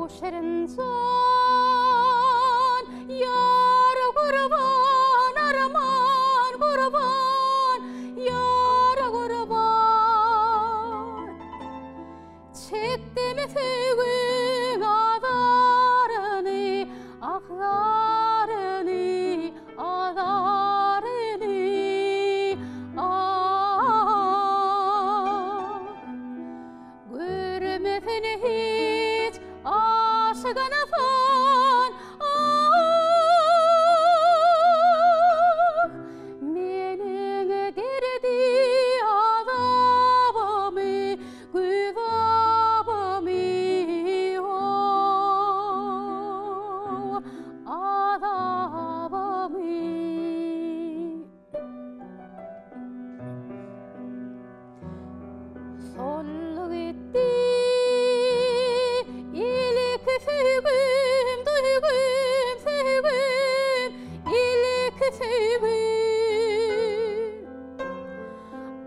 Şirin jan, ýara gurban, arman gurban, ýara gurban. Çekdim söýgüň azaryny, ah zaryny, azaryny, ah. Görmesin hiç aşyk ynsan, ah, Meniň derdi azabymy, güzabymy, oh, azabymy. Soldy gitdi ilki söýgüm, duýgym, söýgüm, ilki söýgüm.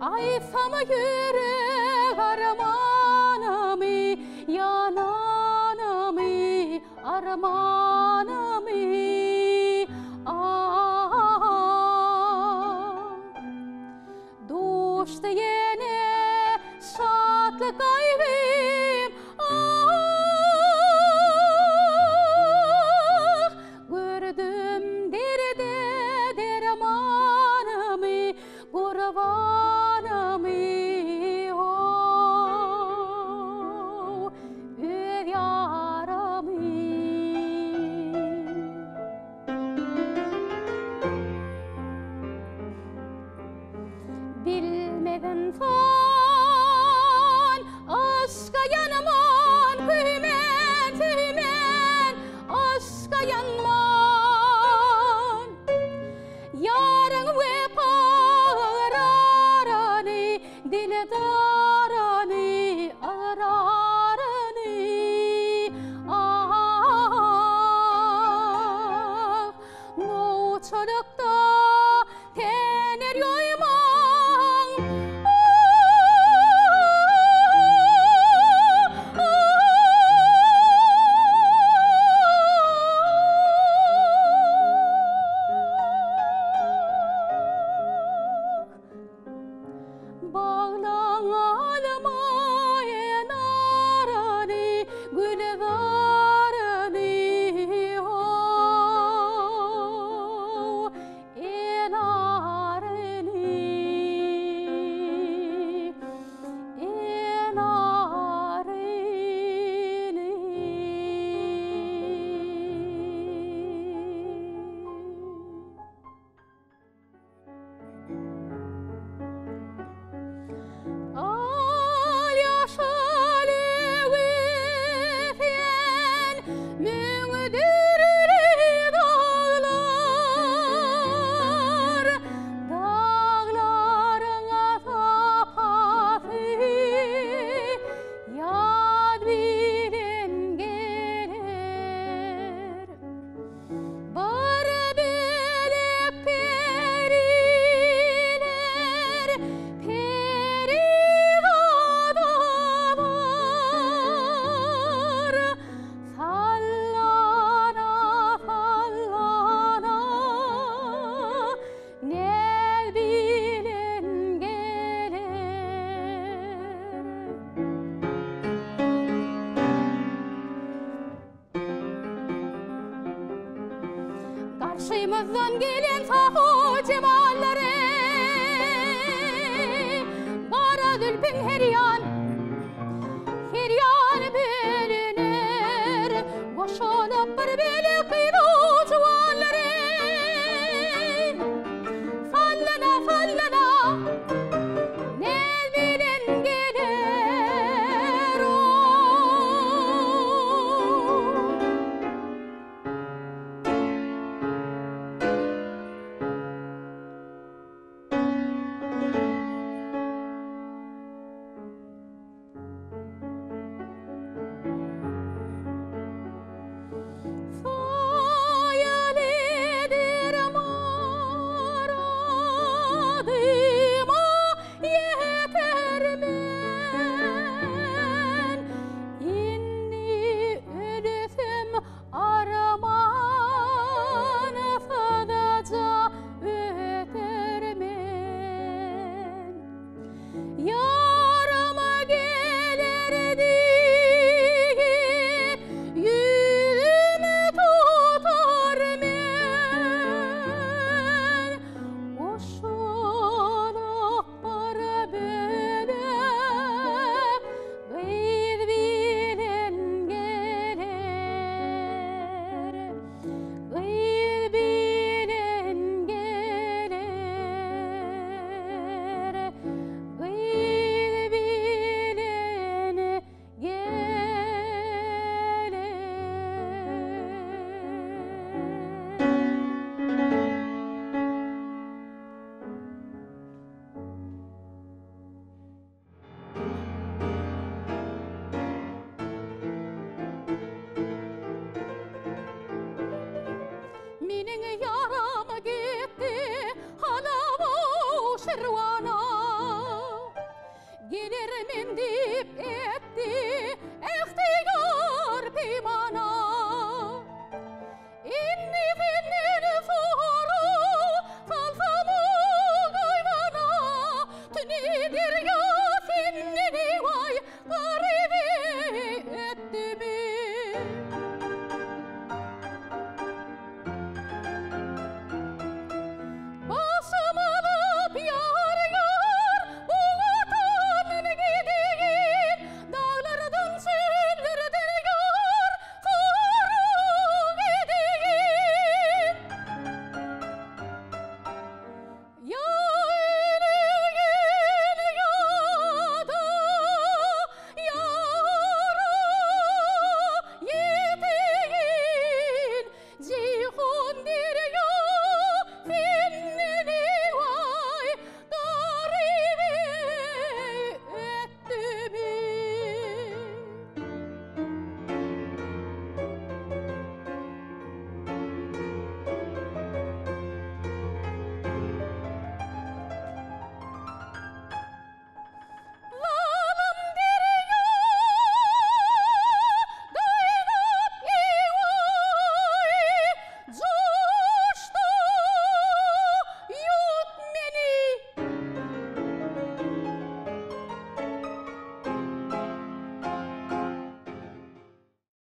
Aýtsam ýürek armanymy, ýananymy, armanymy, ah. Duşdy ýene şatlyk gaýgym, ah! Gördüm derde dermanymy, gurbanymy, oh, öz ýarymy. Bilmez ynsan yşka ýanman, köýmen, söýmen, yşka ýanman. Ýaryň wepa ygraryny, dildarany, ygraryny. Ah, nowçalykda Tener ýoýmaň. Baglaň alma enarany, gülzaryny, how, Enaryny, enaryny. Al ýaşyl öwüsýän müňdürli daglar, Daglaryň sapasy ýaz bilen geler. Bir bölek periler, perizadalar. Sallana, sallana, näz bilen geler. Garşymyzdan gelen sahur.